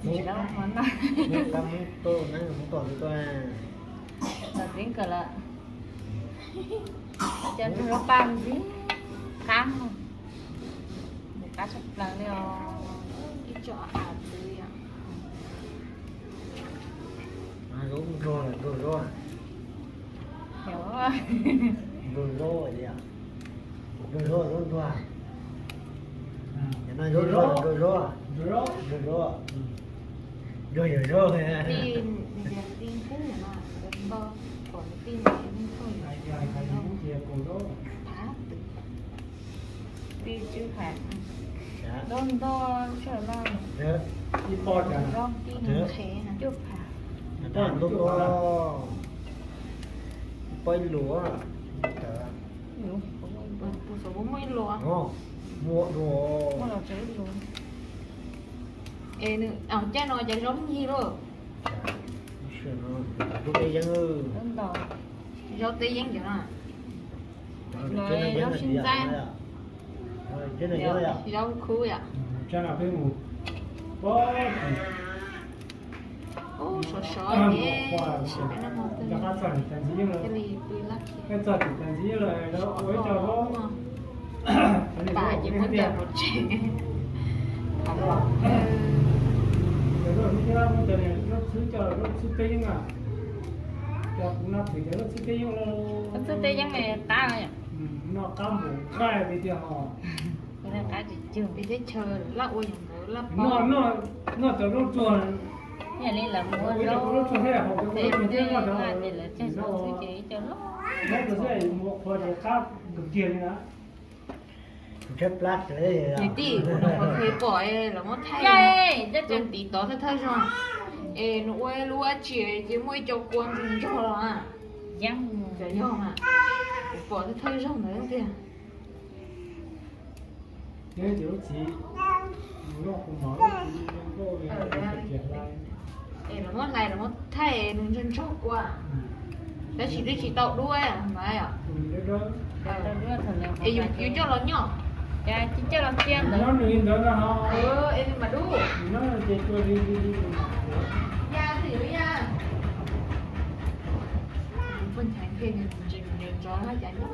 Tsis tau mov noj. Nyob qab Hmoob tuaj, Hmoob tuaj, Hmoob tuaj. Txog tsev kawg lawm. Cov nrog lub paj ntxim qab, qab tshaj plaws li os. Ib tsoom av twv yom. Nruag, nruag, nruag, nruag, nruag, nruag, nruag. Nruag, nruag, nruag, nruag, nruag. Nruag yog zog. Tij, tij Hmoob mas nto, kom tij Hmoob tij Hmoob tias kaus zaub. Tij Tswv Pham, nto nto sawv los. Ib pob cas, cuaj pham. Ib pob nto, ib pob ib lus. Tus xov puas muaj ib lus? Muaj dua. Es nws caij no cas zoo yig lawm. Zaub teb yeeb cov no. Zaub sib ntxaib. Zaub khub yom. Ub, sov sov ne, sim peb noj mov twg. Thiaj li pw laj kiag. Sov no, tas ces muab coj pov tseg. Zaub txhwb teb yeeb, zaub txhwb teb yeeb qab mus qaij li tiag hos. Teb chaws laj ua yog nkaus laj pov. Noj cov zaub tsuag. Yog li lawv muab zaub tsuag thiab haus cov zaub tsuag thiab noj cov, lawv cog zaub txhwb ces ib co loj. Zaub tsuag thiab mus qhuav ces qab kawg kiag li na. Niam tij, kuv pom lawv muab thaij, tiv tod thawj thawj zaug, es nws ua lub dab tsi ces muaj ib co kua ntug nrog los. Cov yog mas, kuv pom thawj thawj zaug ntawd tiag. Es lawv muab hlais, lawv muab thaij nws ntsog ntsog kua, tab sis twb tsis tau duab mas. Es yus coj los nyob, coj los cia ntawd, es mas dub. Ya, ya. Poj ntxhais ntse ntse ntso na cas nyob.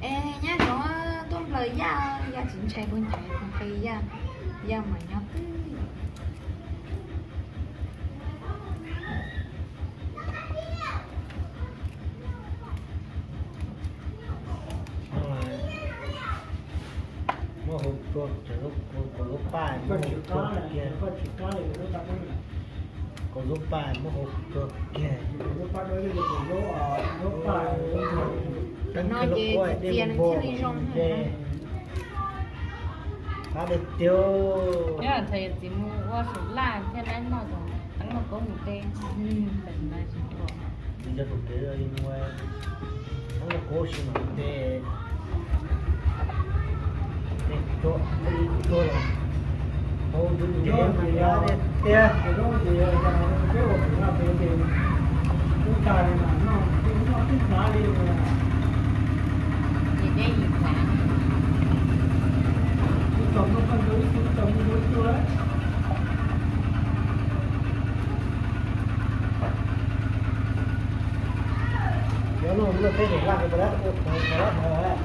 Es nyab zoov tuaj nplawm Yaj, Yaj tsis ntshai poj ntxhais, poj ntxhais Yaj, Yaj mas nyob twj. Muab hau rua, kaus zaub paj, muab hau rua kiag. Kaus zaub paj muab hau rua kiag. Teeb kiag lub quab dej npog npog. Qab dej tiag. Yog thaum yawm txiv mus ua saum laj thiaj li noj tau teeb lauj kaub mus teb. Li yog tus kev mus teeb lauj kaub si mas tej, tej tuag, tej tuag los hau ntsuj ncev mas qab dej tiag. Cov no muaj tej zaum laj ko tas lab ua qhov qhov lab hov.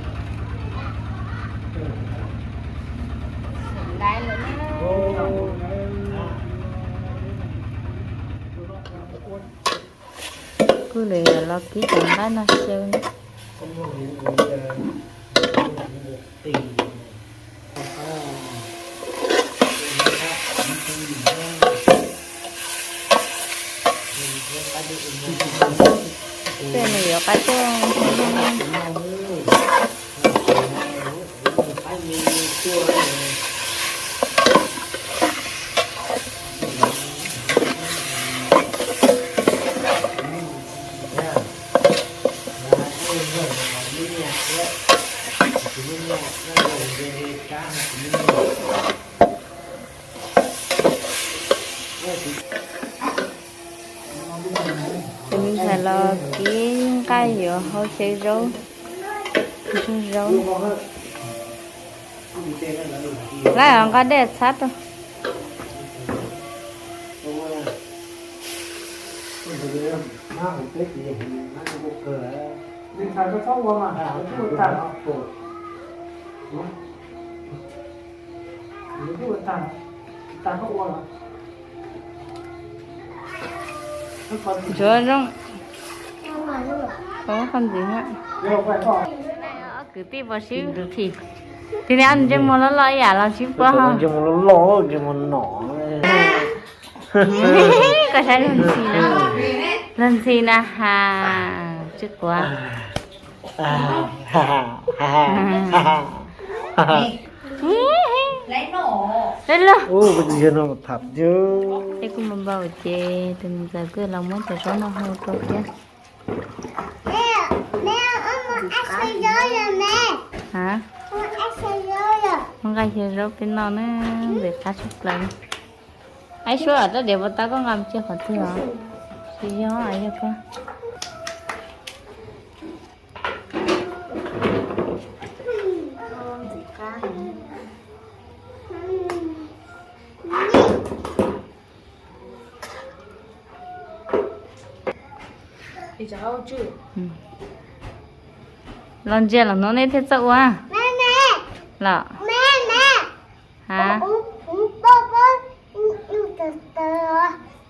Kuj lawv yuav los kib cov nqaij no xyaw na. Tej nws yuav qab tej. Tus me ntxhais los kib Qaij yuav hau xyaw zaub, ntsuag zaub. Lawv nqa dej txhab rau. Ntsuav zoo. Qhov ntxiv. Ob kwv tij pos sib phim. Tig niag ntsej muag loj loj ib yam los sib pab. Ntsej muag loj loj, ntsej muag nom. Koj saib luag ntxhi na, luag ntxhi na has, tsis quav. Lawv luag. Es kuj npau npau ces tus niam ntxawm kuj los muab cov zaub no hau rau thiab. Muab nqa xyaw zaub peb noj na, ntxim qab tshaj plaws. Aib Suab, rab diav puas tau koj nqa mus cia qhov twg os? Tsis yog, yog koj. Los ntsia los hnub neb thiaj txawj ua los. Ha.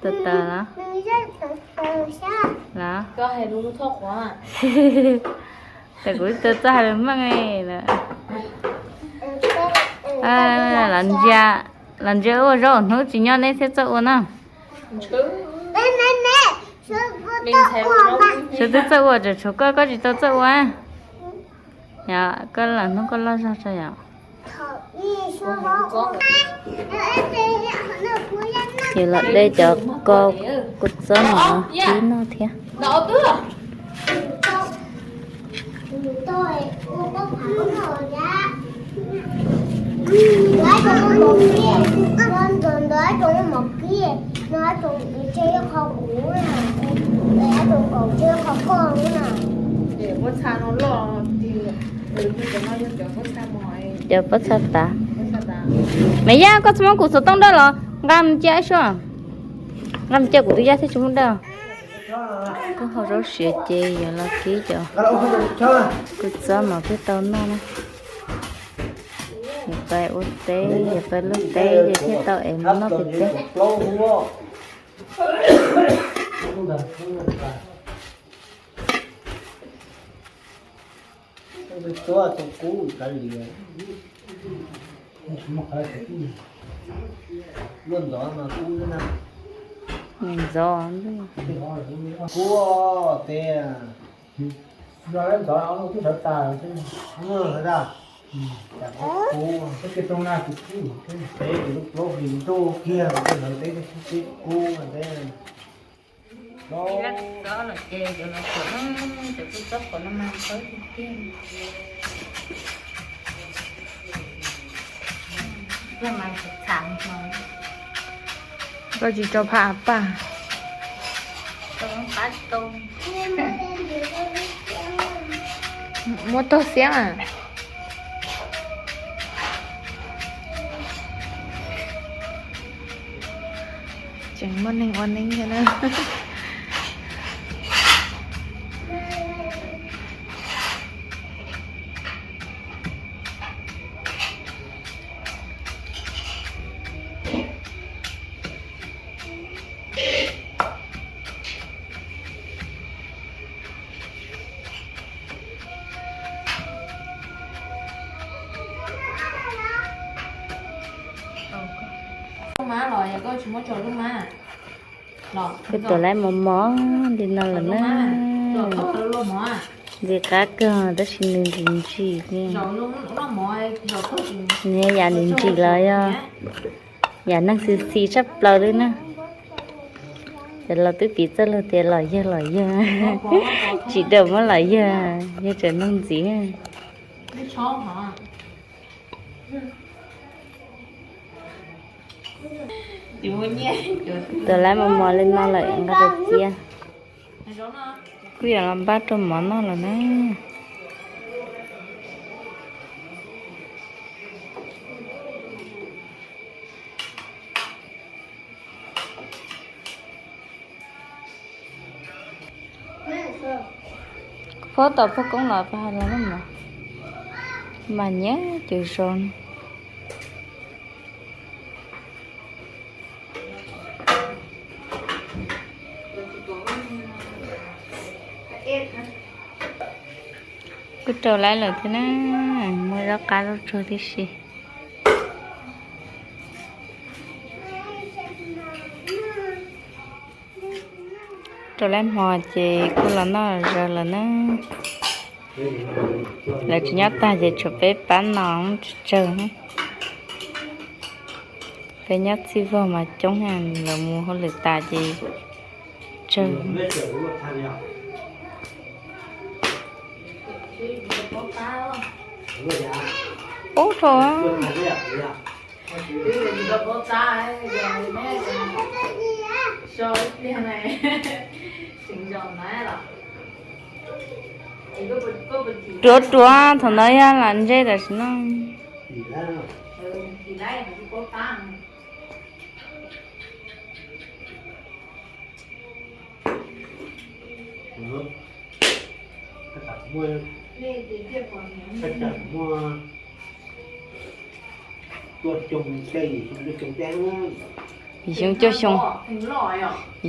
Tawm tawm los. Los. Tes kuv tau txawj hais lus Hmoob li. Los ntsia, los ntsia ua zaub hnub tsis nyob neb thiaj txawj ua na. Suav twb txawj ua, tseem tshuav koj, koj tsis tau txawj ua. Yog koj los hnub koj loj zog tso yom. Ces los de cov ko kua txob no kib noj thiab. Cov pob txha tav. Maiv Yaj, koj tsis muab kuv xov tooj dawj los nqa mus cia Aib Suab. Nqa mus cia kuv tus yaj thiaj tsis muab dawj. Kuj hau zaub siav ces yuav los kib cov kua txob no thiaj tau noj na. Yuav pais ua teb, yuav pais luaj teb ces thiaj tau es mus noj pem teb. Ntxov. Ib lab kub los ces yuav los khuam na, cov kua txob qhuav no mas khaub tiag tiag. Koj tsis tso phaj paj. Muab tog xiab mas. Tseem muaj neeg ua neeb thiab na. Peb tuam laib mos mos li no lawm na. Ntxim qab kawg tab sis nws ntsim ntsim li. Nws yam ntsim ntsim los yog yam neeg xis xis tshaj plaws li na. Cov laus twb piv txoj lus tias los yawg los yawg, tsis tau muab los yawg, yawg tseem noog ntxiv. Tuam laib mos mos li no lawm nqa cia. Kuj yuav los npaj rau mov noj lawm na. Phob tau phob koob los pab hais los na mog, mas nyiam cov zoo. Kuj rau laib lawm thiab na, muaj zaub qab zaub tsuag tib si. Rau laib hmo ces kuj los noj zaws lawm na. Lawv tsis nyob tag ces tshuav peb pab no tsawg tsawg. Peb nyob txij vog mas coob, lawv mus hauj lwm tas ces tsawg. Ub, rau ruav ruav thaum ntawd yog lam ntsej tam sim no. Yim xyoo cuaj xyoo, yim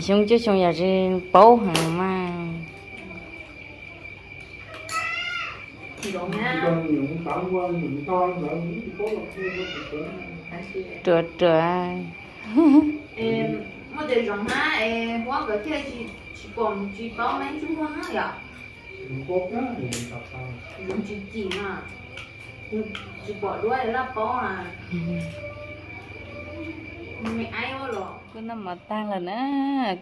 xyoo cuaj xyoo yam tsis paub heev mas. Ruam ruam. Kuj noj mov tag lawm na,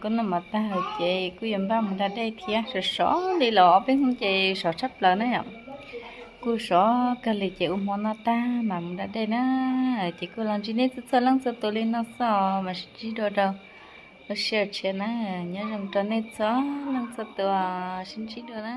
kuj noj mov tag lawm ces kuj yuav npaj mus da dej thiab. Sov sov li los ob peb hnub ces sov tshaj plaws na yom. Kuj sov kawg li ces ua hmo noj tag mas mus da dej na. Ces kuj los ntsib nej txhua txhua leej txhua tus li no xwb os, mas sib ntsib dua rau lub sij hawm tshiab na. Nyob zoo rau nej txhua leej txhua tus, sib ntsib dua na.